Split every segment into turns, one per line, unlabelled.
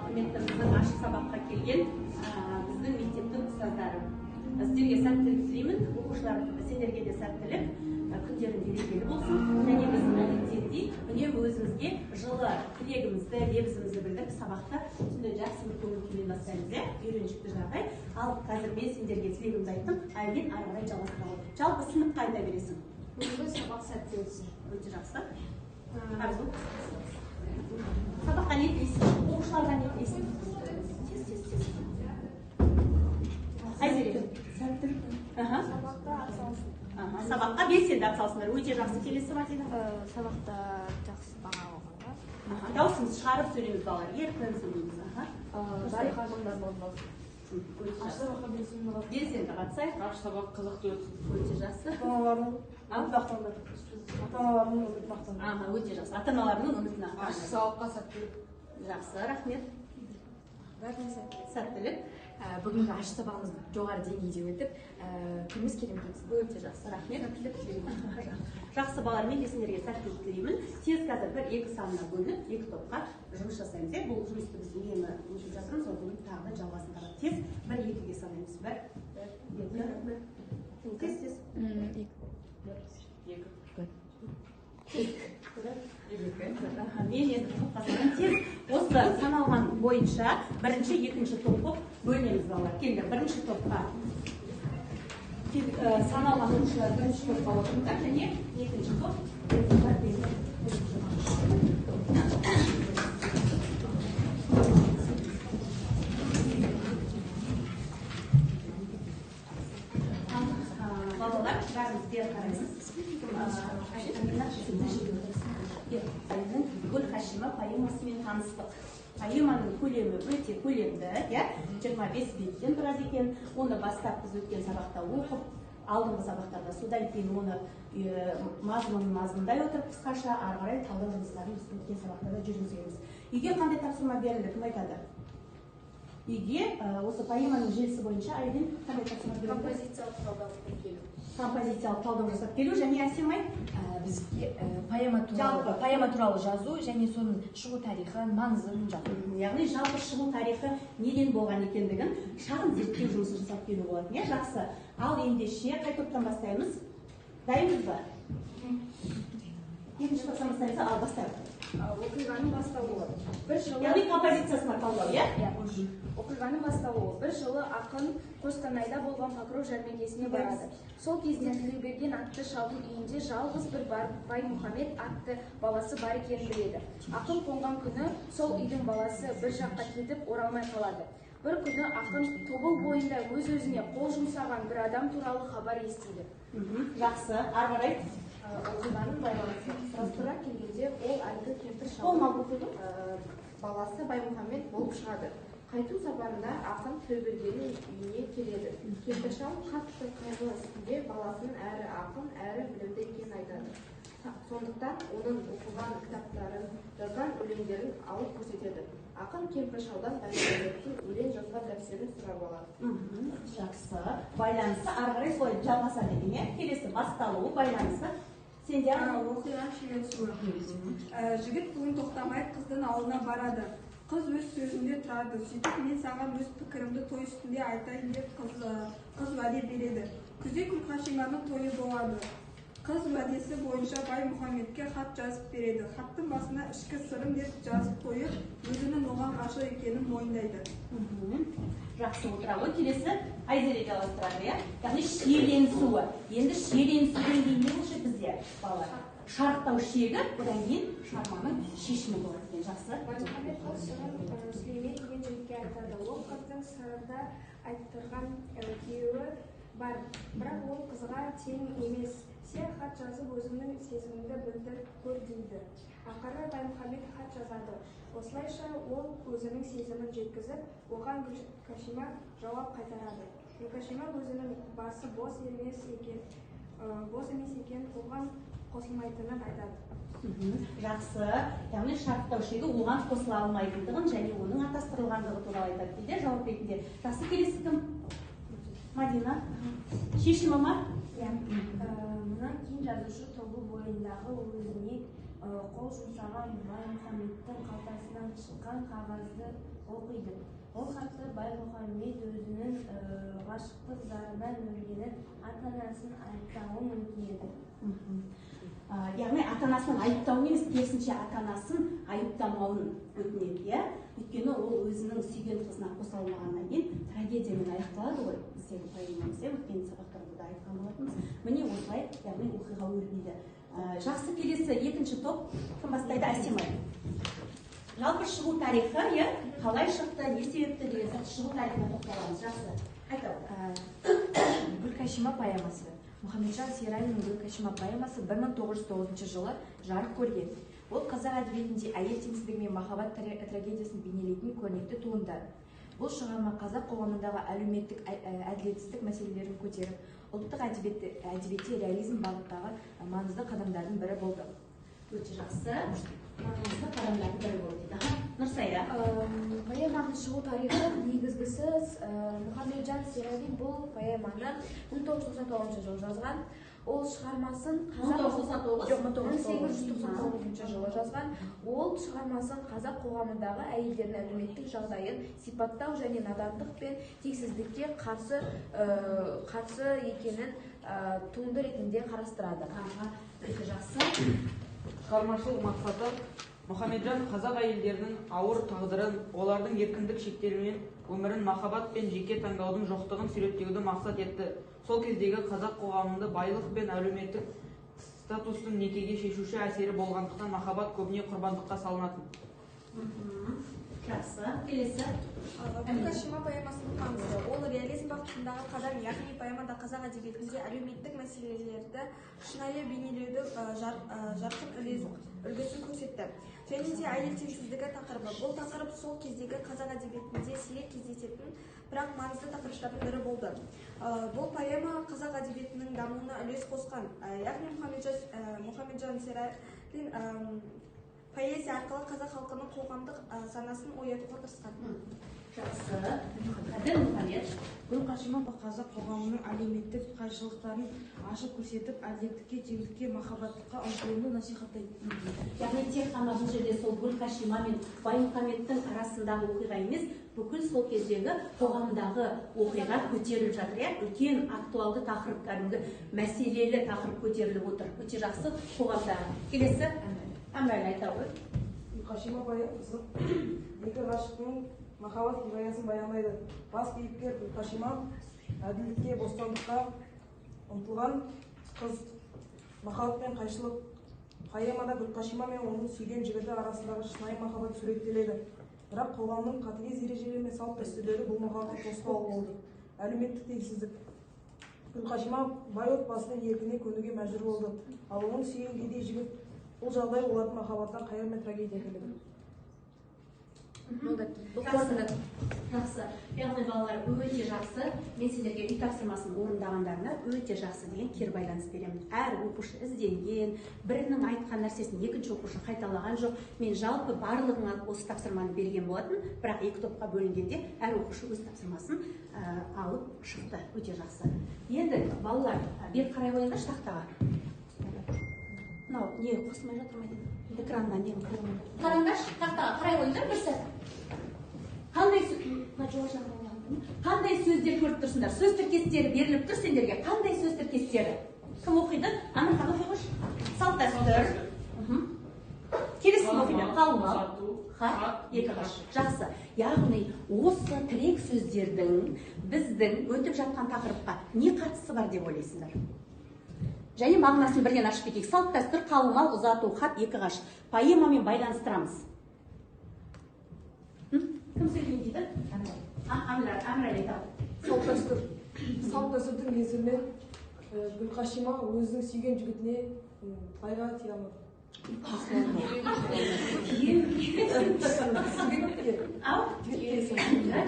Құрметті біздің ашық сабаққа келген біздің мектептің ұстаздары. Сіздерге сәттілік тілеймін, оқушылар, сендерге де сәттілік, күндерің берекелі болсын. Және біз әдеттегідей үнемі өзімізге жылы тілегімізді, лебізімізді білдіріп, сабақты сондай жақсы бір көңіл күймен бастаймыз, иә, үйреншікті жағдай. Ал қазір мен сендерге тілегімді айттым, Айлин ары қарай жалғастыра ғой. Жалпы сыныпқа айта бересің.
Бүгінгі сабақ сәтті өтсін.
Өте жақсы. Арзу. Сабаққа не тілейсің? Оқушыларға не тілейсің? Тез, тез, тез. Айзере.
Сәттілік.
Сабақта атсалысın. Сабаққа белсенді атсалысыңдар. Өте жақсы. Келесі Мадина.
Сабақта жақсы баға алғанға.
Дауысымызды шығарып сөйлейміз, балалар. Еркін сөйлейміз.
Барлық армандар орындалсын.
Белсенді қатысайық.
Ашық сабақ қызықты өтсін.
Өте жақсы.
Ата-аналарының үмітін ақтаңдар.
Өте жақсы. Ата-аналарының үмітін ақтаңдар.
Ашық сабаққа сәттілік.
Жақсы, рахмет.
Бәріне сәттілік.
Сәттілік.
Бүгінгі ашық сабағымыз жоғары деңгейде өтіп, күніміз керемет өтсін.
Өте жақсы, рахмет. Жақсы, балалар, мен де сендерге сәттілік тілеймін. Тез қазір 1-2 санына бөлініп, 2 топқа жұмыс жасаймыз. Бұл жұмысты біз үнемі өтіп жатырмыз, ол бүгін тағы да жалғасын табады. Тез 1-2-ге санаймыз. 1, 2, 1. Тез, тез.
2.
2.
Мен енді топқа санаймын. Тез осы саналған бойынша бірінші, екінші топ болып бөлінеміз, балалар. Келіңдер, бірінші топқа. Саналған оқушылар бірінші топқа отырыңдар, және екінші топ. Балалар, бәріміз бері қараймыз. Гүлхашима поэмасымен таныстық. Поэманың көлемі өте көлемді, иә, 25 беттен тұрады екен. Оны бастап біз өткен сабақта оқып, алдыңғы сабақтарда, содан кейін оны мазмұнын мазмұндай отырып қысқаша ары қарай талдау жұмыстарын біз өткен сабақтарда жүргіземіз. Үйге қандай тапсырма берілді, кім айтады? Үйге осы поэманың желісі бойынша Айлин қандай тапсырма берілді?
Композициялық талдау жасап келу.
Композициялық талдау жасап келу және Әсемай
бізге поэма туралы жазу және соның шығу тарихын, маңызын жазу.
Яғни жалпы шығу тарихы неден болған екендігін шағын зерттеу жұмысы жасап келу болатын. Иә, жақсы. Ал ендеше қай топтан бастаймыз? Дайынбыз ба? Екінші топтан бастаймыз, ал бастайық.
Оқиғаның басталуы. Бір жылы.
Яғни композициясына талдау, иә?
Оқиғаның басталуы. Бір жылы ақын Қостанайда болған Покров жәрмеңкесіне барады. Сол кезде Тілеуберген атты шалдың үйінде жалғыз бір Баймұхаммед атты баласы бар екенін біледі. Ақын қонған күні сол үйдің баласы бір жаққа кетіп оралмай қалады. Бір күні ақын Тобыл бойында өз-өзіне қол жұмсаған бір адам туралы хабар естиді.
Жақсы, ары қарай.
Оқиғаның байланысы. Сұрастыра келгенде ол әлгі кемпір шалдың баласы Баймұхаммед болып шығады. Қайту сапарында ақын Тілеубергеннің үйіне келеді. Кемпір шал қатты қайғы үстінде баласының әрі ақын, әрі білімді екенін айтады. Сондықтан оның оқыған кітаптарын, жазған өлеңдерін алып көрсетеді. Ақын кемпір шалдан Баймұхаммедтің өлең жазған дәптерін сұрап алады.
Жақсы. Байланысы ары қарай солай жалғасады екен, иә? Келесі басталуы, байланысы. Сенде
оқиға шиеленісуі. Жігіт бүгін тоқтамай қыздың ауылына барады. Қыз өз сөзінде тұрады. Сөйтіп мен саған өз пікірімді той үстінде айтайын деп қыз уәде береді. Күзде Гүлхашиманың тойы болады. Қыз уәдесі бойынша Баймұхаммедке хат жазып береді. Хаттың басына ішкі сырым деп жазып қойып, өзінің оған ғашық екенін мойындайды.
Жақсы, отыра ғой. Келесі Айзере жалғастырады, иә? Яғни шиеленісуі. Енді шиеленісуден кейін не болушы бізде, балалар? Шарықтау шегі, одан кейін шығарманың шешімі болады екен. Жақсы.
Баймұхаммед қыз сырын Сүлеймен деген жігітке айтады. Ол қыздың сырда айттырған күйеуі бар, бірақ ол қызға тең емес. Сен хат жазып өзіңнің сезіміңді білдір көр дейді. Ақыры Баймұхаммед хат жазады. Осылайша ол өзінің сезімін жеткізіп, оған Гүлхашима жауап қайтарады. Гүлхашима өзінің басы бос емес екен, оған қосылмайтынын айтады.
Жақсы. Яғни шарықтау шегі оған қосыла алмайтындығын және оның атастырылғандығы туралы айтады дейді жауап ретінде. Жақсы, келесі кім? Мадина. Шешімі ма?
Иә. Мұнан кейін жазушы Тобыл бойындағы өзіне қол жұмсаған Баймұхаммедтің қалтасынан
шыққан қағазды оқиды. Ол хатта Баймұхаммед өзінің ғашықтық зарынан өлгенін, ата-анасын айыптауын өтінеді.
Яғни ата-анасын айыптауын емес, керісінше ата-анасын айыптамауын өтінеді, иә? Өйткені ол өзінің сүйген қызына қоса алмағаннан кейін трагедиямен аяқталады ғой біздегі поэмамыз, иә? Өткен сабақтарда да айтқан болатынбыз. Міне осылай, яғни оқиға өрбиді. Жақсы, келесі екінші топ кім бастайды? Әсемай. Жалпы шығу тарихы, иә? Қалай шықты, не себепті деген сияқты шығу тарихына тоқталамыз. Жақсы, айта ғой.
Гүлкәшима поэмасы. Мұхамеджан Сералиннің Гүлкәшима поэмасы 1909 жылы жарық көрген. Ол қазақ әдебиетінде әйел теңсіздігі мен махаббат трагедиясын бейнелейтін көрнекті туынды. Бұл шығарма қазақ қоғамындағы әлеуметтік әділетсіздік мәселелерін көтеріп, ұлттық әдебиетте реализм бағыттағы маңызды қадамдардың бірі болды.
Өте жақсы. Маңызды қадамдардың бірі болды дейді. Нұрсая.
Поэманың шығу тарихы негізгісі Мұхамеджан Сералин бұл поэманы 1999 жылы жазған. Ол шығармасын 1899 жылы жазған. Ол шығармасын қазақ қоғамындағы әйелдердің әлеуметтік жағдайын сипаттау және надандық пен теңсіздікке қарсы екенін туынды ретінде қарастырады.
Өте жақсы.
Шығармашылық мақсаты Мұхамеджан қазақ әйелдерінің ауыр тағдырын, олардың еркіндік шектері мен өмірін, махаббат пен жеке таңдаудың жоқтығын суреттеуді мақсат етті. Сол кездегі қазақ қоғамында байлық пен әлеуметтік статустың некеге шешуші әсері болғандықтан махаббат көбіне құрбандыққа салынатын.
Жақсы. Келесі.
Гүлкәшима поэмасының маңызы. Ол реализм бағытындағы қадам, яғни поэмада қазақ әдебиетінде әлеуметтік мәселелерді шынайы бейнелеуді жарқын үлгісін көрсетті. Және де әйел теңсіздігі тақырыбы. Бұл тақырып сол кездегі қазақ әдебиетінде сирек кездесетін, бірақ маңызды тақырыптардың бірі болды. Бұл поэма қазақ әдебиетінің дамуына үлес қосқан, яғни Мұхамеджан Сералин поэзия арқылы қазақ халқының қоғамдық санасын оятуға тырысқан.
Жақсы. Әділ-Мұхаммед.
Гүлқашима қазақ қоғамының әлеуметтік қайшылықтарын ашып көрсетіп, әділеттікке, теңдікке, махаббатқа ұмтылуды насихаттайды.
Яғни тек қана бұл жерде сол Гүлқашима мен Баймұхаммедтің арасындағы оқиға емес, бүкіл сол кездегі қоғамдағы оқиға көтеріліп жатыр, иә? Үлкен актуалды тақырып, кәдімгі мәселелі тақырып көтеріліп отыр. Өте жақсы қоғамдағы. Келесі Әмірәлі айта ғой.
Гүлқашима поэмасы екі ғашықтың махаббат хикаясын баяндайды. Бас кейіпкер Гүлқашима әділдікке, бостандыққа ұмтылған қыз. Махаббат пен қайшылық. Поэмада Гүлқашима мен оның сүйген жігіті арасындағы шынайы махаббат суреттеледі. Бірақ қоғамның қатыгез ережелері мен салт дәстүрлері бұл махаббатқа тосқауыл болды. Әлеуметтік теңсіздік. Гүлқашима бай отбасының еркіне көнуге мәжбүр болды. Ал оның сүйген кедей жігіт, бұл жағдай олардың махаббатына қайғы мен трагедия әкеледі.
Жақсы. Жақсы. Яғни балалар өте жақсы. Мен сендерге үй тапсырмасын орындағандарына өте жақсы деген кері байланыс беремін. Әр оқушы ізденген, бірінің айтқан нәрсесін екінші оқушы қайталаған жоқ. Мен жалпы барлығыңа осы тапсырманы берген болатын, бірақ екі топқа бөлінгенде әр оқушы өз тапсырмасын алып шықты. Өте жақсы. Енді балалар, бері қарай қойыңдаршы тақтаға. Мынау не қосылмай жатыр ма дейді? Экраннан не қойылмай. Қараңдаршы, тақтаға қарай қойыңдар бір сәт. Қандай сөздер көріп тұрсыңдар? Сөз тіркестері беріліп тұр сендерге. Қандай сөз тіркестері? Кім оқиды? Әмірхан оқи қойшы. Салт дәстүр. Келесі кім оқиды? Қалың мал. Хат, екі ғашық. Жақсы. Яғни осы тірек сөздердің біздің өтіп жатқан тақырыпқа не қатысы бар деп ойлайсыңдар? Және мағынасын бірден ашып кетейік. Салт дәстүр, қалың мал, ұзату, хат, екі ғашық. Поэмамен байланыстырамыз. Кім сөйлейін дейді? Әмірәлі айтады.
Салт дәстүр. Салт дәстүрдің кесірінен Гүлқашима өзінің сүйген жігітіне байға тие алмады.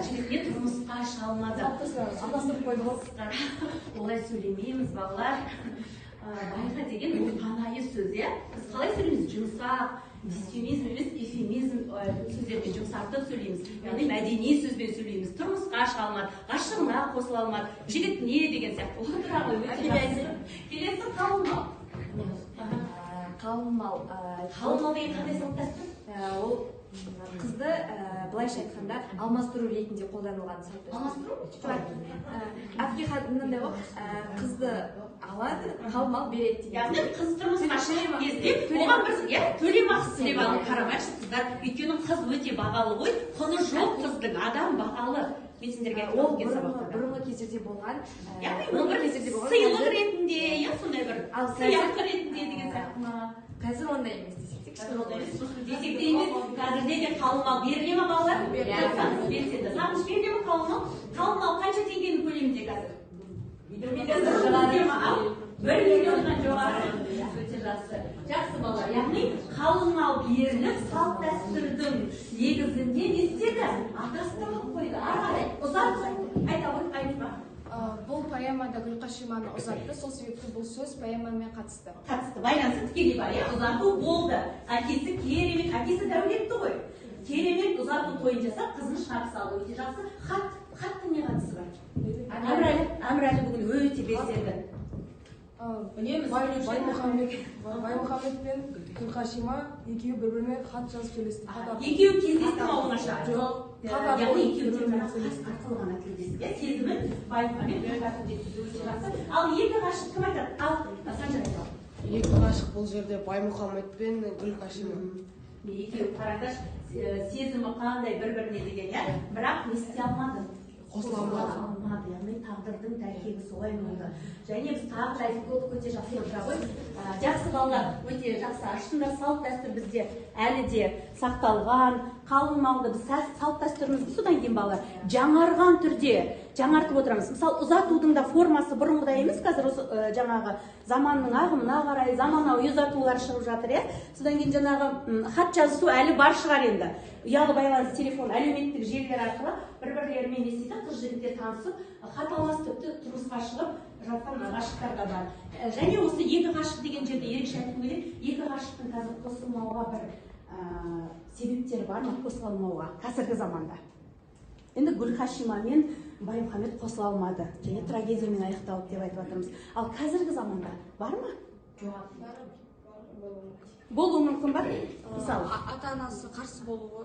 Жігітке тұрмысқа шыға алмады. Олай сөйлемейміз, балалар. Байға деген ол панайы сөз, иә? Біз қалай сөйлейміз? Жұмсақ, дисфемизм емес, эфемизм сөздермен жұмсартып сөйлейміз. Яғни мәдени сөзбен сөйлейміз. Тұрмысқа шыға алмады, ғашығына қосыла алмады, жігітіне деген сияқты. Ол туралы өте жақсы. Келесі қалың мал.
Қалың мал.
Қалың мал деген қандай салт дәстүр?
Ол Қызды былайша айтқанда алмастыру ретінде қолданылған салт дәстүр.
Алмастыру?
Әпке мынандай ғой, қызды алады, қалың мал береді деген.
Яғни қыз тұрмысқа шыққан кезде оған бір, иә, төлемақысы деп алып қарамайықшы, қыздар. Өйткені қыз өте бағалы ғой, құны жоқ қыздың, адам бағалы. Мен сендерге
Ол
айтқан өткен сабақта.
бұрынғы кездерде болған.
Яғни ол бір
Бұрынғы кездерде болған.
сыйлық ретінде, иә, сондай бір
Ал
сыйақы ретінде деген сияқты ма?
Қазір ондай емес десек те.
Қазір ондай емес десек те емес. Қазірде де қалың мал беріле ма, балалар? Айтсаңыз, белсенді. Сағыныш, беріле ме қалың мал? Қалың мал қанша теңгенің көлемінде қазір? 1 миллионнан жоғары. Өте жақсы. Жақсы, балалар. Яғни қалың мал беріліп, салт дәстүрдің негізінде не істеді? Атастырылып қойды. Ары қарай ұзату. Айта ғой, Айнұр.
Бұл поэмада Гүлқашиманы ұзатты, сол себепті бұл сөз поэмамен қатысты.
Қатысты, байланысы тікелей бар, иә? Ұзату болды. Әкесі керемет, әкесі дәулетті ғой. Керемет ұзату тойын жасап, қызын шығарып салды. Өте жақсы. Хаттың не қатысы бар? Әмірәлі бүгін өте белсенді. Үнемі сөйлеуші.
Баймұхаммед пен Гүлқашима екеуі бір-біріне хат жазып сөйлесті. Хат арқылы.
Екеуі кездесті ма оңаша?
Жоқ. Хат
Яғни
арқылы
екеуі тек
бір-бірімен
қана
сөйлесті.
хат арқылы ғана тілдесті. Иә, сезімін Баймұхаммед Гүлқашима жеткізді. Өте жақсы. Ал екі ғашық кім айтады? Ал Санжар айтады.
Екі ғашық бұл жерде Баймұхаммед пен Гүлқашима.
Екеуі қараңдаршы, сезімі қандай бір-біріне деген, иә? Бірақ не істей алмады?
Қосыла алмады.
Алмады, яғни тағдырдың тәлкегі солай болды. Және біз тағы да айтып болдық, өте жақсы отыра ғой. Жақсы, балалар, өте жақсы аштыңдар. Салт дәстүр бізде әлі де сақталған. Қалың малды біз салт дәстүрімізді содан кейін, балалар, жаңарған түрде жаңартып отырамыз. Мысалы, ұзатудың да формасы бұрынғыдай емес, қазір осы жаңағы заманның ағымына қарай заманауи ұзатулар шығып жатыр, иә. Содан кейін жаңағы хат жазысу әлі бар шығар енді. Ұялы байланыс, телефон, әлеуметтік желілер арқылы бір-бірлерімен не істейді, қыз жігіттер танысып, хат алмасып, тіпті тұрмысқа шығып жатқан ғашықтар да бар. Және осы екі ғашық деген жерде ерекше айтқым келеді. Екі ғашықтың қазір қосылмауға бір себептері бар ма, қосыла алмауға қазіргі заманда? Енді Гүлхашима мен Баймұхаммед қосыла алмады және трагедиямен аяқталды деп айтып жатырмыз. Ал қазіргі заманда бар ма?
Жоқ.
Болуы мүмкін ба? Мысалы,
Ата-анасы қарсы болуы.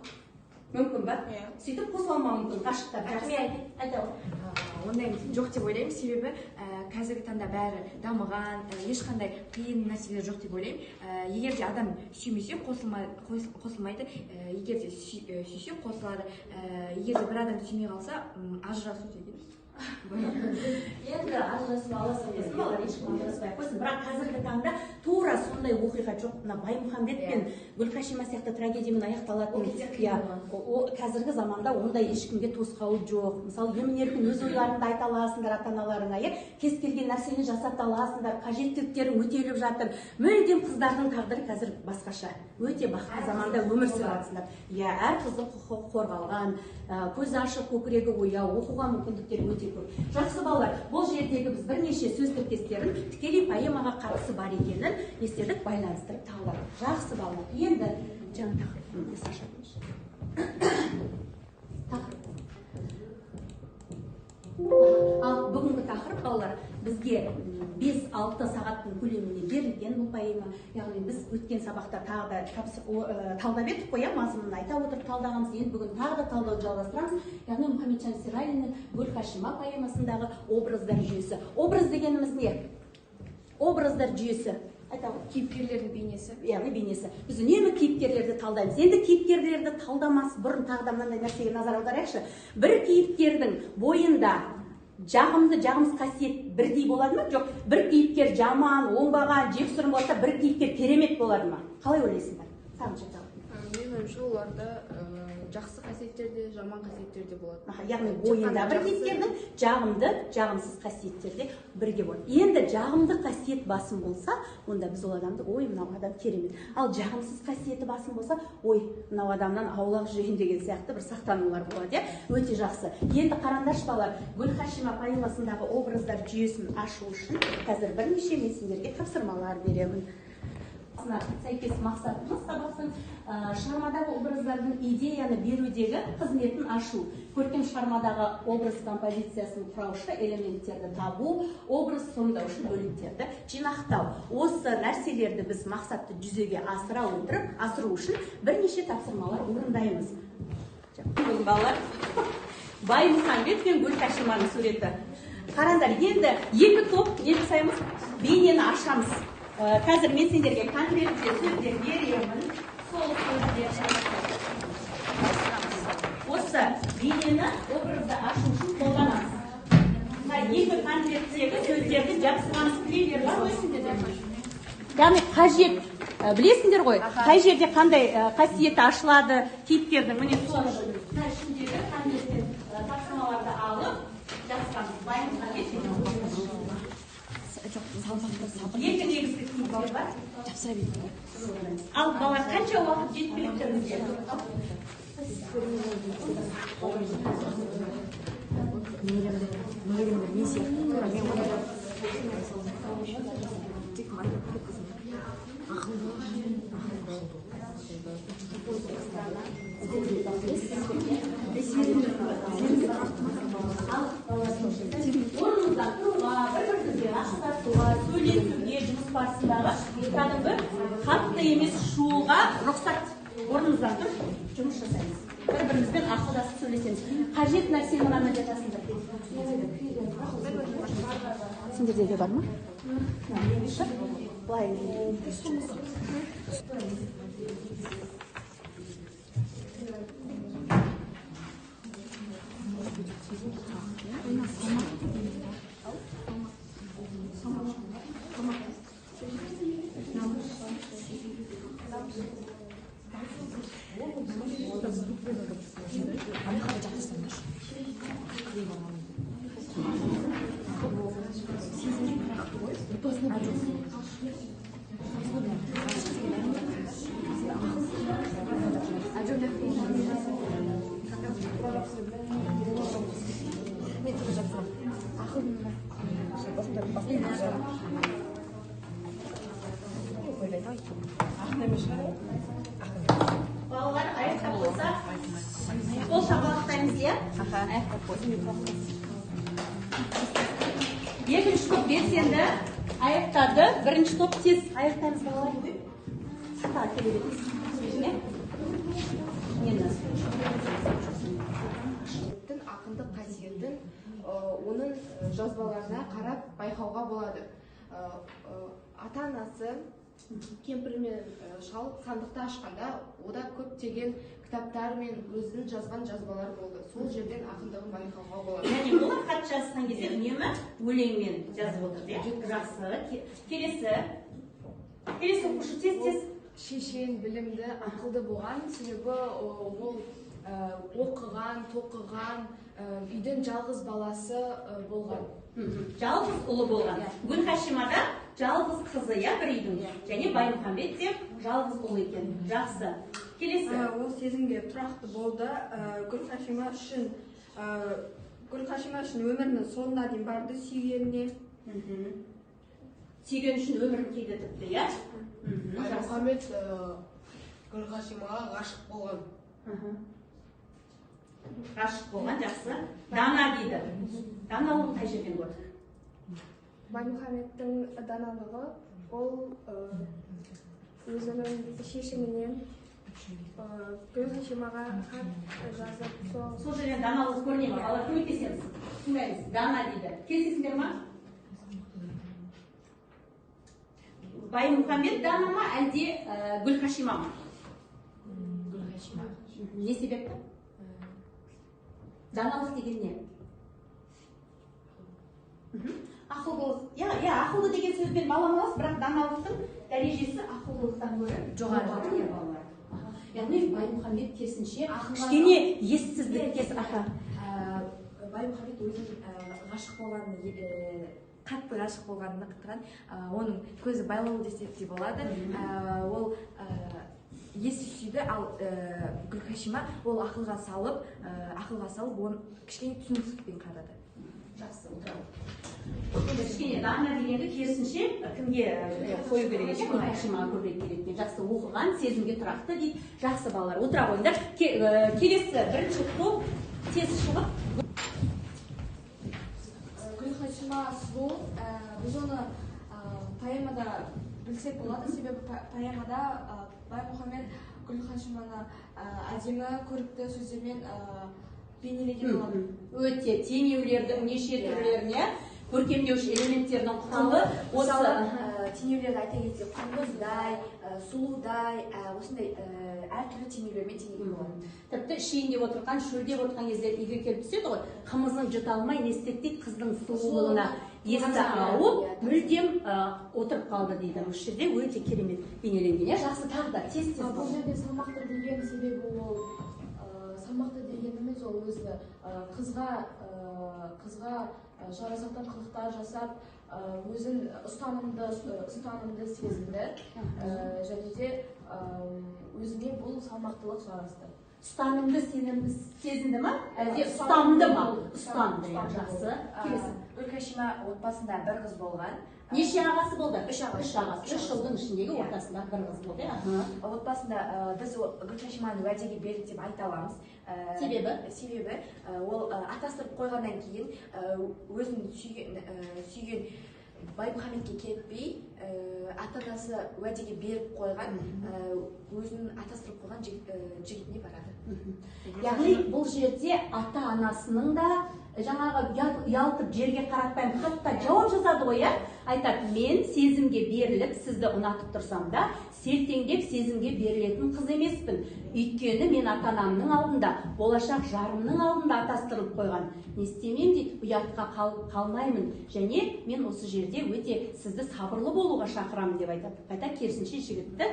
Мүмкін ба?
Иә.
Сөйтіп қосыла алмауы мүмкін ғашықтар. Жақсы.
Мен айтайын.
Айта ғой.
Ондай жоқ деп ойлаймын, себебі қазіргі таңда бәрі дамыған, ешқандай қиын нәрселер жоқ деп ойлаймын. Егер де адам сүймесе, қосылмайды, егер де сүйсе, қосылады. Егер де бір адам сүймей қалса, ажырасу деген.
Енді ажырасып аласың десін, балалар, ешкім ажыраспай ақ қойсын. Бірақ қазіргі таңда тура сондай оқиға жоқ. Мына Баймұхаммед пен Гүлхашима сияқты трагедиямен аяқталатын.
Ол кезде қиын
Иә,
болған.
Қазіргі заманда ондай ешкімге тосқауыл жоқ. Мысалы, емін еркін өз ойларыңды айта аласыңдар ата-аналарыңа, иә? Кез келген нәрсені жасата аласыңдар, қажеттіліктерің өтеліп жатыр. Мүлдем қыздардың тағдыры қазір басқаша. Өте бақытты заманда өмір сүріп жатсыңдар. Иә, әр қыздың құқығы қорғалған, көзі ашық, көкірегі ояу, оқуға мүмкіндіктер өте көп. Жақсы, балалар, бұл жердегі біз бірнеше сөз тіркестерін тікелей поэмаға қатысы бар екенін естедік, байланыстырып талдадық. Жақсы, балалар, енді жаңа тақырып, Саша. Тақырып. Ал бүгінгі тақырып, балалар, бізге 5-6 сағаттың көлемінде берілген бұл поэма. Яғни біз өткен сабақта тағы да талдап едік қой, иә, мазмұнын айта отырып талдағанбыз. Енді бүгін тағы да талдауды жалғастырамыз. Яғни Мұхамеджан Сералиннің Гүлхашима поэмасындағы образдар жүйесі. Образ дегеніміз не? Образдар жүйесі. Айта ғой.
Кейіпкерлердің бейнесі.
Яғни бейнесі. Біз үнемі кейіпкерлерді талдаймыз. Енді кейіпкерлерді талдамас бұрын тағы да мынандай нәрсеге назар аударайықшы. Бір кейіпкердің бойында жағымды, жағымсыз қасиет бірдей болады ма? Жоқ. Бір кейіпкер жаман, оңбаған, жексұрын болса, бір кейіпкер керемет болады ма? Қалай ойлайсыңдар? Сағыныш айта ғой.
Менің ойымша, оларда жақсы қасиеттер де, жаман қасиеттер де болады.
Аха, яғни
Тек
бойында
қана
бір
жақсы.
кейіпкердің жағымды, жағымсыз қасиеттер де бірге болады. Енді жағымды қасиет басым болса, онда біз ол адамды, ой, мынау адам керемет. Ал жағымсыз қасиеті басым болса, ой, мынау адамнан аулақ жүрейін деген сияқты бір сақтанулар болады, иә? Өте жақсы. Енді қараңдаршы, балалар, Гүлхашима поэмасындағы образдар жүйесін ашу үшін қазір бірнеше мен сендерге тапсырмалар беремін. Сәйкес мақсатымыз сабақтың шығармадағы образдардың идеяны берудегі қызметін ашу, көркем шығармадағы образ композициясын құраушы элементтерді табу, образ сомдаушы бөліктерді жинақтау. Осы нәрселерді біз мақсатты жүзеге асыра отырып, асыру үшін бірнеше тапсырмалар орындаймыз. Бүгін балалар Баймұхамбет пен Гүлкашиманың суреті. Қараңдар, енді екі топ не жасаймыз? Бейнені ашамыз. Қазір мен сендерге конкретті сөздер беремін. Сол сөздерді осы бейнені образды ашу үшін қолданамыз. Мына екі конверттегі сөздерді жапсырамыз. Клейлер бар ғой сендерде. Яғни қажет, білесіңдер ғой, қай жерде қандай қасиеті ашылады кейіпкердің. Міне сол мына ішіндегі конверттен тапсырмаларды алып жапсырамыз. Баймұхамбет және екі негізгі кейіпкер бар. Ал балалар, қанша уақыт жеткілікті бізге? Орныңыздан тұруға, бір-біріңізбен ақылдасуға, сөйлесуге, жұмыс барысындағы кәдімгі қатты емес шуға рұқсат. Орныңыздан тұрып жұмыс жасаймыз. Бір-бірімізбен ақылдасып сөйлесеміз. Қажет нәрсені мына жерде жазыңдар. Сендерде де бар ма? Былай. Балалар, аяқтап қойса, қол шапалақтаймыз, иә? Аяқтап қойса. Екінші топ белсенді аяқтады. Бірінші топ тез аяқтаймыз, балалар. Тағы келе беріңіз.
Ақындық қасиетін оның жазбаларына қарап байқауға болады. Ата-анасы кемпір мен шал сандықты ашқанда, ода көптеген кітаптар мен өзінің жазған жазбалар болды. Сол жерден ақындығын байқауға болады.
Яғни олар хат жазған кезде үнемі өлеңмен жазып отырды, иә? Жақсы. Келесі. Келесі оқушы тез-тез.
Шешен, білімді, ақылды болған, себебі ол оқыған, тоқыған, үйдің жалғыз баласы болған.
Жалғыз ұлы болған. Гүлхашимада жалғыз қызы, иә, бір үйдің. Және Баймұхамбет те жалғыз ұлы екен. Жақсы. Келесі.
Ол сезімге тұрақты болды. Гүлхашима үшін өмірінің соңына дейін барды сүйгеніне.
Сүйген үшін өмірін қиды тіпті, иә?
Баймұхамбет Гүлхашимаға ғашық болған.
Ғашық болған, жақсы. Дана дейді. Даналығын қай жерден көрдік?
Баймұхамбеттің даналығы ол өзінің шешімінен Гүлхашимаға хат жазып,
сол жерден даналық көріне ме? Балалар, көмектесеміз. Тыңдаймыз. Дана дейді. Келісесіңдер ма? Баймұхамбет дана ма, әлде Гүлхашима ма?
Гүлхашима.
Не себепті? Даналық деген не? Ақылдылық. Иә, ақылды деген сөзбен баламалас, бірақ даналықтың дәрежесі ақылдылықтан гөрі жоғары, иә, балалар. Яғни Баймұхамбет керісінше кішкене ессіздікке.
Баймұхамбет өзінің ғашық болғанын, қатты ғашық болғанын нықтырған, оның көзі байлаулы десек те болады. Ол есі сүйді, ал Гүлхашима ол ақылға салып, оны кішкене түсініксіздікпен қарады.
Жақсы, отырайық. Сонда кішкене дана дегенді керісінше кімге қою керек екен? Гүлқашимаға көбірек керек екен. Жақсы оқыған, сезімге тұрақты дейді. Жақсы, балалар, отыра қойыңдар. Келесі бірінші топ тез шығып.
Гүлқашима сұлу. Біз оны поэмада білсек болады, себебі поэмада Баймұхаммед Гүлқашиманы әдемі көрікті сөздермен бейнелеген болады.
Өте теңеулердің неше түрлеріне, көркемдеуші элементтердің құралы осы.
Теңеулерді айта кетсек, құндыздай, сұлудай, осындай әртүрлі теңеулермен теңеген болады.
Тіпті ішейін деп отырған, шөлдеп отырған кезде үйге келіп түседі ғой, қымызын жұта алмай не істеді дейді, қыздың сұлулығына есі ауып, мүлдем отырып қалды дейді. Осы жерде өте керемет бейнеленген. Жақсы, тағы да тез-тез.
Бұл жерде салмақты деген себебі ол салмақты дегеніміз ол өзі қызға жарасатын қылықтар жасап, өзін ұстанымды сезінді, және де өзіне бұл салмақтылық жарасты.
Ұстанымды сезінді ма? Әлде ұстамды ма? Ұстанды, жақсы. Келесі.
Гүлқашима отбасында бір қыз болған.
Неше ағасы болды?
Үш ағасы.
Үш ағасы. 3 жылдың ішіндегі ортасында бір қыз болды.
Отбасында біз Гүлқашиманы уәдеге бердік деп айта аламыз.
Себебі?
Себебі ол атастырып қойғаннан кейін өзін сүйген Баймұхаммедке кетпей, ата-анасы уәдеге беріп қойған, өзінің атастырып қойған жігітіне барады.
Яғни бұл жерде ата-анасының да жаңағы ұялтып жерге қаратпаймын, хатта жауап жазады ғой, иә? Айтады, мен сезімге беріліп, сізді ұнатып тұрсам да, селтеңдеп сезімге берілетін қыз емеспін. Өйткені мен ата-анамның алдында, болашақ жарымның алдында атастырылып қойған. Не істемеймін дейді, ұятқа қалмаймын. Және мен осы жерде өте сізді сабырлы болуға шақырамын деп айтады. Қайта керісінше жігітті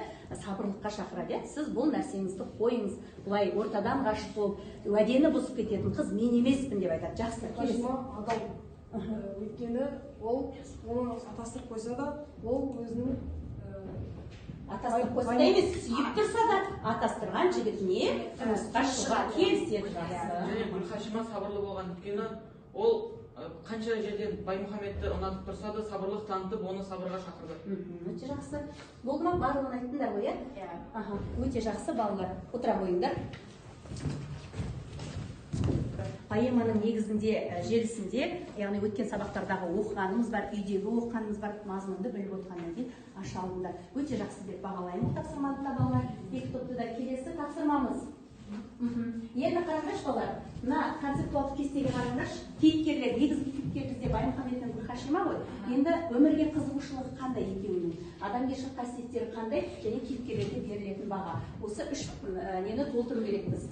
сабырлыққа шақырады. Сіз бұл нәрсеңізді қойыңыз, бұлай ортадан ғашық болып, уәдені бұзып кететін қыз мен емеспін деп айтады. Жақсы, келесі.
Адал. Өйткені ол оны атастырып қойса да, ол өзінің
атастырып қойса да емес, сүйіп тұрса да атастырған жігітіне тұрмысқа шығуға келіседі. Жақсы.
Және Гүлқашима сабырлы болған, өйткені ол қанша жерден Баймұхаммедті ұнатып тұрса да, сабырлық танытып, оны сабырға шақырды.
Өте жақсы. Болды ма? Барлығын айттыңдар ғой, иә?
Иә.
Өте жақсы, балалар. Отыра қойыңдар. Поэманың негізінде, желісінде, яғни өткен сабақтардағы оқығанымыз бар, үйдегі оқығанымыз бар, мазмұнды біліп отырғаннан кейін аша алдыңдар. Өте жақсы деп бағалаймын тапсырманы да, балалар. Екі топты да. Келесі тапсырмамыз. Енді қараңдаршы, балалар, мына концептуалдық кестеге қараңдаршы. Кейіпкерлер, негізгі кейіпкер бізде Баймұхаммед пен Гүлқашима ғой. Енді өмірге қызығушылығы қандай екеуінің, адамгершілік қасиеттері қандай және кейіпкерлерге берілетін баға. Осы үш нені толтыру керекпіз.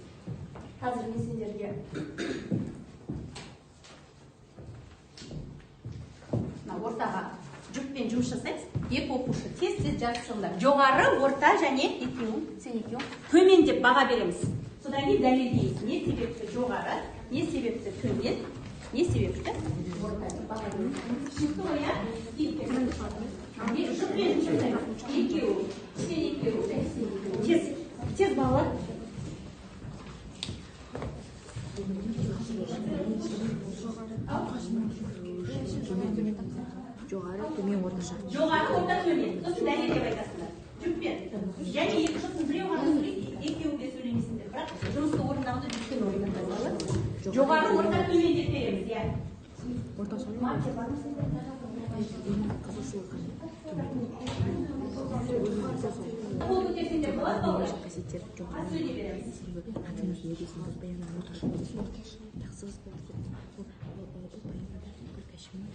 Қазір мен сендерге мына ортаға жұппен жұмыс жасаймыз. Екі оқушы тез-тез жазып шығыңдар. Жоғары, орта және екеуің, сен екеуің төмен деп баға береміз. Содан кейін дәлелдейміз. Не себепті жоғары, не себепті төмен, не себепті орта деп баға береміз. Түсінікті ғой, иә? Жұппен жұмыс жасаймыз. Екеуі, сен екеуі, және сен екеуі. Тез, тез балалар.
Жоғары, төмен, орташа.
Жоғары, орта, төмен. Сосын дәлелдеп айтасыңдар. Жұппен. Және екі жұптың біреу ғана сөйлейді, екеуі де сөйлемейсіңдер. Бірақ жұмысты орындауды жұппен орындаңдар, балалар. Жоғары, орта, төмен деп береміз, иә.
Орташа.
Қол көтерсеңдер болады, балалар.
Қасиеттері жоғары.
Сөйлей береміз.
Ата-анасы уәдесін бұзбай, орташа. Жақсы қыз болды. Бұл поэмада Гүлқашима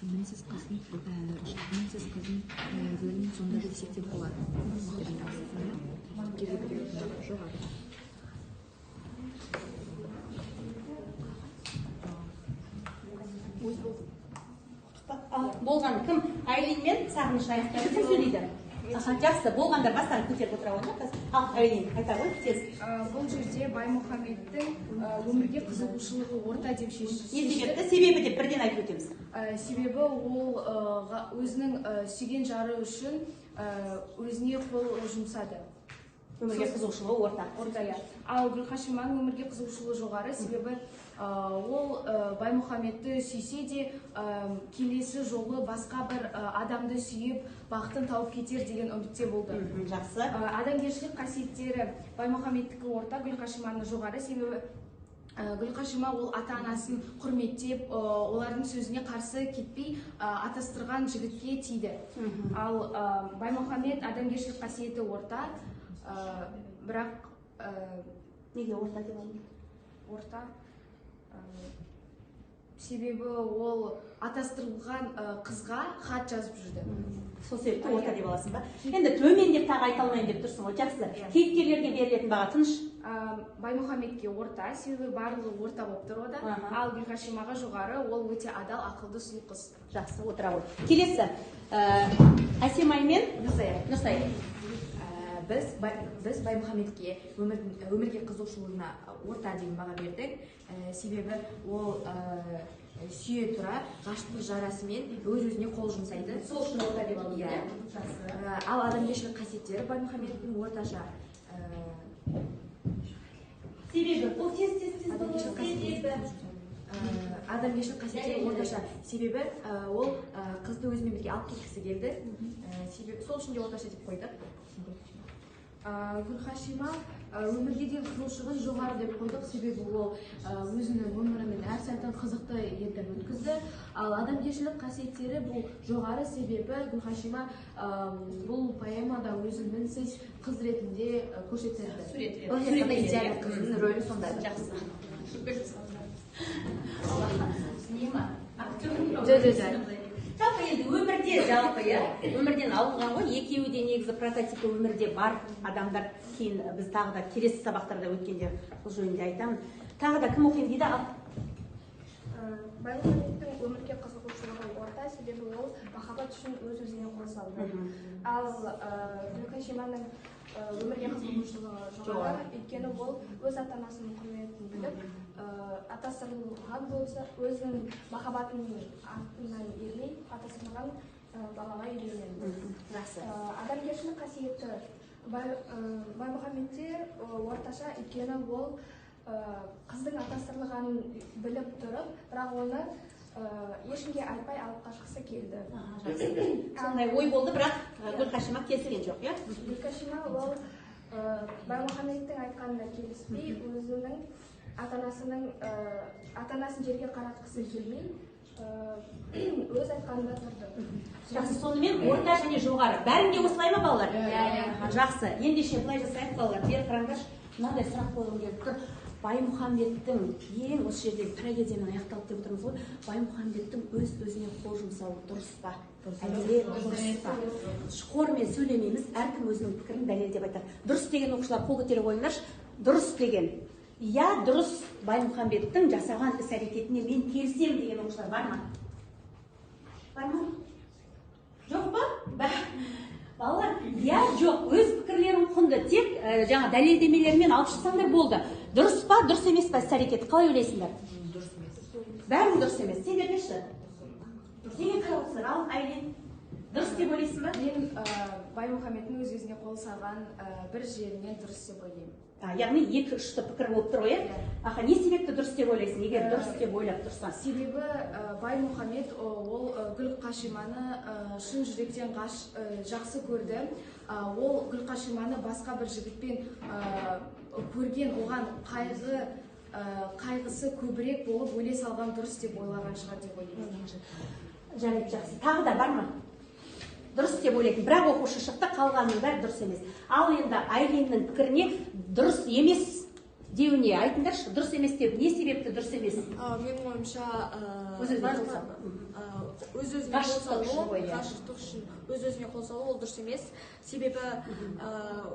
мінсіз қыздың рөлін сонда десек те болады. Кейіпкерге берілетін баға жоғары.
Болған кім? Айлин мен Сағыныш аяқтайды. Кім сөйлейді? Жақсы, болғандар бастарын көтеріп отыра қойыңдар. Ал, Айлин, айта ғой, тез.
Бұл жерде Баймұхаммедтің өмірге қызығушылығы орта деп шешті.
Не себепті? Себебі деп бірден айтып өтеміз.
Себебі ол өзінің сүйген жары үшін өзіне қол жұмсады.
Өмірге қызығушылығы орта.
Орта, иә. Ал Гүлқашиманың өмірге қызығушылығы жоғары, себебі ол Баймұхамедті сүйсе де, келесі жолы басқа бір адамды сүйіп, бақытын тауып кетер деген үмітте болды.
Жақсы.
Адамгершілік қасиеттері Баймұхамедтікі орта, Гүлқашиманың жоғары, себебі Гүлқашима ол ата-анасын құрметтеп, олардың сөзіне қарсы кетпей, атастырған жігітке тиді. Ал Баймұхамед адамгершілік қасиеті орта, бірақ
неге орта деп алдың?
Орта, себебі ол атастырылған қызға хат жазып жүрді.
Сол себепті орта деп аласың ба? Енді төмен деп тағы айта алмайын деп тұрсың ғой. Жақсы. Кейіпкерлерге берілетін баға тыныш.
Баймұхамедке орта, себебі барлығы орта болып тұр ода. Ал Гүлқашимаға жоғары, ол өте адал, ақылды, сұлу қыз.
Жақсы, отыра ғой. Келесі Әсемай мен Нұрсая.
Біз Баймұхамедке өмірге қызығушылығына орта деген баға бердік. Себебі ол сүйе тұра ғашықтық жарасымен өз-өзіне қол жұмсайды.
Сол үшін орта деп алдым.
Иә. Ал адамгершілік қасиеттері Баймұхамедтің орташа.
Себебі ол тез-тез
адамгершілік қасиеттері орташа. Себебі ол қызды өзімен бірге алып кеткісі келді. Себебі сол үшін де орташа деп қойдық.
Гүлқашима өмірге деген қызығушылығын жоғары деп қойдық, себебі ол өзінің өмірінің әр сәтін қызықты етіп өткізді. Ал адамгершілік қасиеттері бұл жоғары, себебі Гүлқашима бұл поэмада өзін мінсіз қыз ретінде көрсетеді.
Суретленді. Идеальный қыздың рөлі сонда.
Жақсы. Жалпы енді өмірде, жалпы, иә, өмірден алынған ғой, екеуі де негізі прототипі өмірде бар адамдар. Кейін біз тағы да келесі сабақтарда өткенде бұл жөнінде айтамын. Тағы да кім оқиын дейді?
Баймұхамедтің өмірге қызығушылығы орта, себебі ол махаббат үшін өз-өзіне қол салды. Ал Гүлқашиманың өмірге қызығушылығы жоғары, өйткені ол өз ата-анасының құрметін біліп, атастырылған болса, өзінің махаббатының артынан ермей, атастырылған балаға үйленеді.
Жақсы.
Адамгершілік қасиеті Баймұхамедте орташа, өйткені ол қыздың атастырылғанын біліп тұрып, бірақ оны ешкімге айтпай алып қашқысы келді.
Сондай ой болды, бірақ Гүлқашима келіскен жоқ, иә?
Гүлқашима ол Баймұхамедтің айтқанына келіспей, өзінің ата-анасын жерге қаратқысы келмей, өз айтқанында тұрды.
Жақсы, сонымен орта және жоғары. Бәрінде осылай ма, балалар?
Иә.
Жақсы. Ендеше былай жасайық, балалар. Бері қараңдаршы, мынандай сұрақ қойғым келіп тұр. Баймұхамедтің ең осы жерде трагедиямен аяқталды деп отырмыз ғой. Баймұхамедтің өз-өзіне қол жұмсауы дұрыс па? Әділет дұрыс па? Хормен сөйлемейміз, әркім өзінің пікірін дәлелдеп айтады. Дұрыс деген оқушылар қол көтере қойыңдаршы. Дұрыс деген. Иә, дұрыс, Баймұхамедтің жасаған іс әрекетіне мен келісемін деген оқушылар бар ма? Бар ма? Жоқ па? Балалар, иә, жоқ, өз пікірлерің құнды, тек жаңа дәлелдемелермен алып шықсаңдар болды. Дұрыс па, дұрыс емес па іс әрекеті? Қалай ойлайсыңдар?
Дұрыс емес.
Бәрі дұрыс емес. Сендер не ше? Неге қарап отырсыңдар? Ал, Айлин, дұрыс деп ойлайсың ба?
Мен Баймұхамедтің өз-өзіне қол салған бір жерінен дұрыс деп ойлаймын.
Яғни екі ұшты пікір болып тұр ғой, иә? Аха, не себепті дұрыс деп ойлайсың? Егер дұрыс деп ойлап тұрсаң.
Себебі Баймұхамед ол Гүлқашиманы шын жүректен жақсы көрді. Ол Гүлқашиманы басқа бір жігітпен көрген, оған қайғысы көбірек болып өле салған дұрыс деп ойлаған шығар деп ойлаймын.
Жарайды, жақсы. Тағы да бар ма? Дұрыс деп ойлайтын. Бірақ оқушы шықты, қалғанының бәрі дұрыс емес. Ал енді Айлиннің пікіріне дұрыс емес деуіне айтыңдаршы, дұрыс емес деп, не себепті дұрыс емес?
Менің ойымша,
өз-өзіне қол салу,
ғашықтық үшін өз-өзіне қол салу ол дұрыс емес. Себебі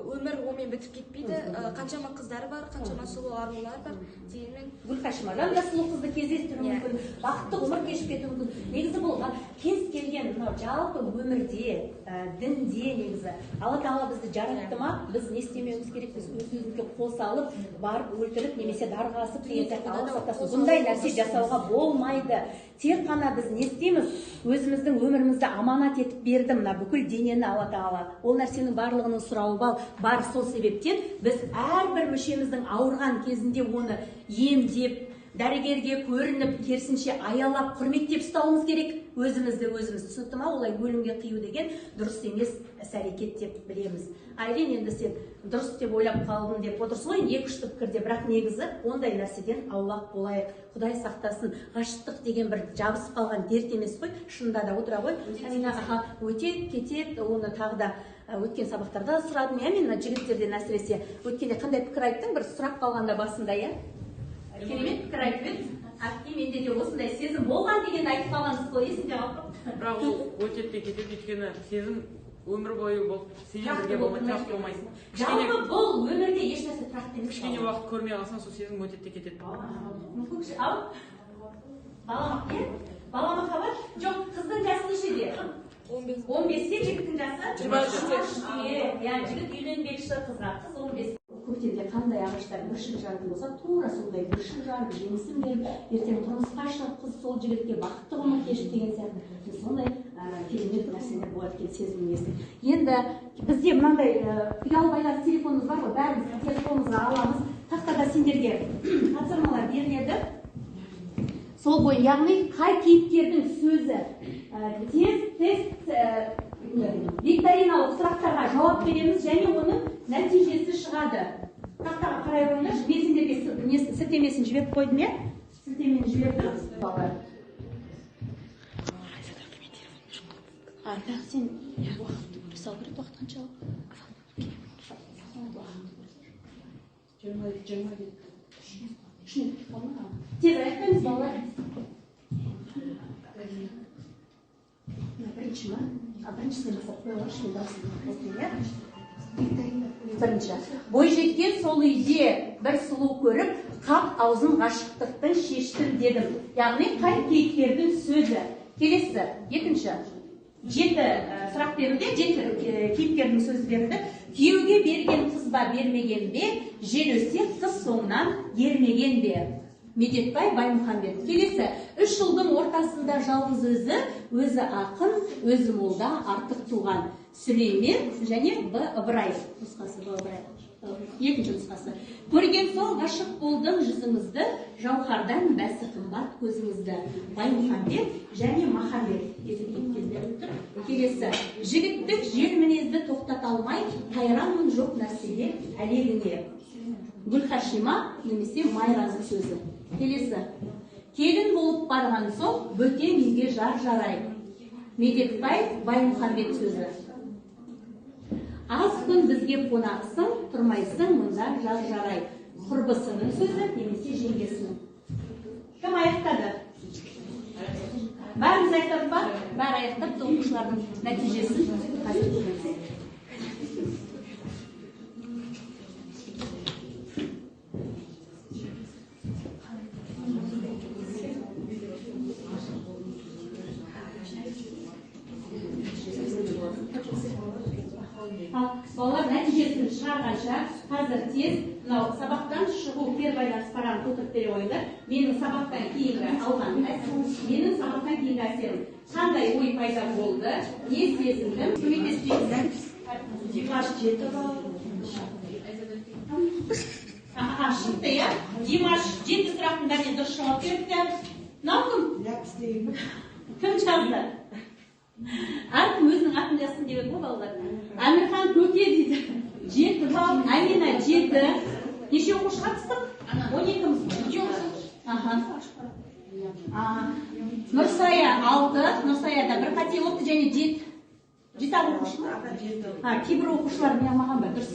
өмір онымен бітіп кетпейді. Қаншама қыздар бар, қаншама сұлу арулар бар. Дегенмен
Гүлқашимадан да сұлу қызды кездестіруі мүмкін, бақытты ғұмыр кешіп кетуі мүмкін. Негізі бұл Кез келген мынау жалпы өмірде, дінде негізі Алла Тағала бізді жаратты ма, біз не істемеуіміз керек? Біз өз-өзімізге қол салып, барып өлтіріп немесе дарға асып деген сияқты, Алла сақтасын, бұндай нәрсе жасауға болмайды. Тек қана біз не істейміз? Өзіміздің өмірімізді аманат етіп берді мына бүкіл денені Алла Тағала. Ол нәрсенің барлығының сұрауы бар. Сол себептен біз әрбір мүшеміздің ауырған кезінде оны емдеп, дәрігерге көрініп, керісінше аялап, құрметтеп ұстауымыз керек өзімізді өзіміз. Түсінікті ма? Олай өлімге қию деген дұрыс емес іс-әрекет деп білеміз. Айлин, енді сен дұрыс деп ойлап қалдым деп отырсың ғой, екі ұшты пікірде, бірақ негізі ондай нәрседен аулақ болайық. Құдай сақтасын, ғашықтық деген бір жабысып қалған дерт емес қой, шынында да отыра ғой. Әмина, аха, өтеді, кетеді, оны тағы да өткен сабақтарда сұрадым, иә, мен мына жігіттерден әсіресе өткенде қандай пікір айттың, бір сұрақ қалғанда басында, иә? Керемет пікір айтып еді. Әпке, менде де осындай сезім болған дегенді айтып қалғансыз ғой, есімде қалып қалыпты.
Бірақ ол өтеді де кетеді, өйткені сезім өмір бойы болып, сенімен бірге болмайды, тұрақты болмайсың.
Жалпы бұл өмірде ешнәрсе тұрақты емес.
Кішкене уақыт көрмей қалсаң, сол сезім өтеді де кетеді.
Мүмкін, ау? Бала бала махаббат? Жоқ, қыздың жасы нешеде? 15-те, жігіттің жасы 23-те. Иә, жігіт үйленбекші қызға, қыз 15. Көктемде қандай ағаштар бүршік жаратын болса, тура сондай бүршік жарып, жемісін беріп, ертең тұрмысқа шығып, қыз сол жігітке бақытты ғұмыр кешіп деген сияқты сондай керемет нәрселер болады екен сезімнің несі. Енді бізде мынандай ұялы байланыс телефонымыз бар ғой, бәріміз телефонымызға аламыз. Тақтада сендерге тапсырмалар беріледі. Сол бойы, яғни қай кейіпкердің сөзі тез тест викториналық сұрақтарға жауап береміз және оның нәтижесі шығады. Тақтаға қарай қойыңдаршы, мен сендерге сілтемесін жіберіп қойдым, иә? Сілтемені жібердім. Бірақ сен уақытты көре салу керек, уақыт қанша? 20. Тез аяқтаймыз, балалар. Бірінші ма? Біріншісінен бастап қоя алайықшы, мен дауысымды қосайын, иә? Бірінші. Бойжеткен сол үйде бір сұлу көріп, қап аузын ғашықтықтың шештім дедім. Яғни қай кейіпкердің сөзі. Келесі, екінші. 7 сұрақ берілді, 7 кейіпкердің сөзі берілді. Күйеуге берген қыз ба, бермеген бе, жел өсек қыз соңынан ермеген бе? Медетбай Баймұхамбет. Келесі, 3 жылдың ортасында жалғыз өзі, өзі ақын, өзі молда, артық туған. Сүлеймен және Б. Ыбырай. Нұсқасы Б. Ыбырай. Екінші нұсқасы. Көрген соң ғашық болдым жүзіңізді, жауһардан бәсі қымбат көзіңізді. Баймұхамбет және Махамбет. Тұр. Келесі, жігіттік жел мінезді тоқтата алмай, қайранмын жоқ нәрсеге әлегіне. Гүлхашима немесе Майраның сөзі. Келесі, келін болып барған соң бөтен үйге жар жарай. Медетбай Баймұхамбет сөзі. Аз күн бізге қонақсың, тұрмайсың мұнда жар жарай. Құрбысының сөзі немесе жеңгесінің. Кім аяқтады? Бәріміз аяқтадық па? Бәрі аяқтапты, оқушылардың нәтижесін қазір көреміз. Балалар нәтижесін шығарғанша қазір тез мынау сабақтан шығу кері байланыс парағын толтырып бере қойыңдар. Менің сабақтан кейінгі алған менің сабақтан кейінгі әсерім, қандай ой пайда болды, не сезіндім, көмектеспейсіз. Димаш 7 балл. Аха, шықты, иә? Димаш 7 сұрақтың бәріне дұрыс жауап беріпті. Мынау кім? Кім жазды? Әркім өзінің атын жазсын деп еді ғой балалар. Әмірхан Көке дейді. 7 балл. Амина 7. Неше оқушы қатыстық? 12-міз ғой. Аха. Нұрсая 6. Нұрсаяда бір қате болыпты және 7. 7 оқушы ма? Кейбір оқушылар не алмаған ба? Дұрыс.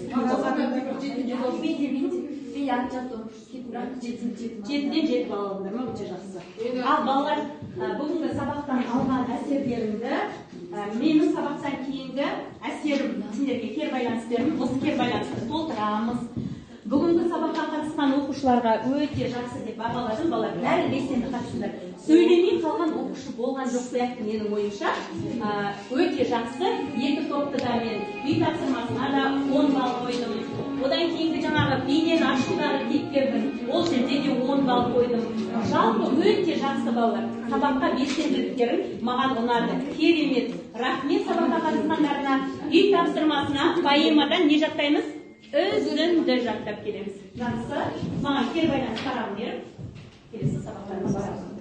Жетіден 7 балл алдыңдар ма? Өте жақсы. Ал балалар, бүгінгі сабақтан алған әсерлеріңді, менің сабақтан кейінгі әсерім сендерге кері байланыс бердім. Осы кері байланысты толтырамыз. Бүгінгі сабаққа қатысқан оқушылар Оқушыларға өте жақсы деп бағаладым. Балалар, бәрі белсенді қатысыңдар. Сөйлемей қалған оқушы болған жоқ сияқты менің ойымша. Өте жақсы. Екі топты да мен үй тапсырмасына да 10 балл қойдым. Одан кейінгі жаңағы бейнені ашудағы кейіпкердің, ол жерде де 10 балл қойдым. Жалпы өте жақсы, балалар. Сабаққа белсенділіктерің маған ұнады. Керемет. Рахмет сабаққа қатысқандарына. Үй тапсырмасына поэмадан не жаттаймыз? Үзінді жаттап келеміз. Жақсы. Маған кері байланыс парағын беріп, келесі сабақтарға барамыз.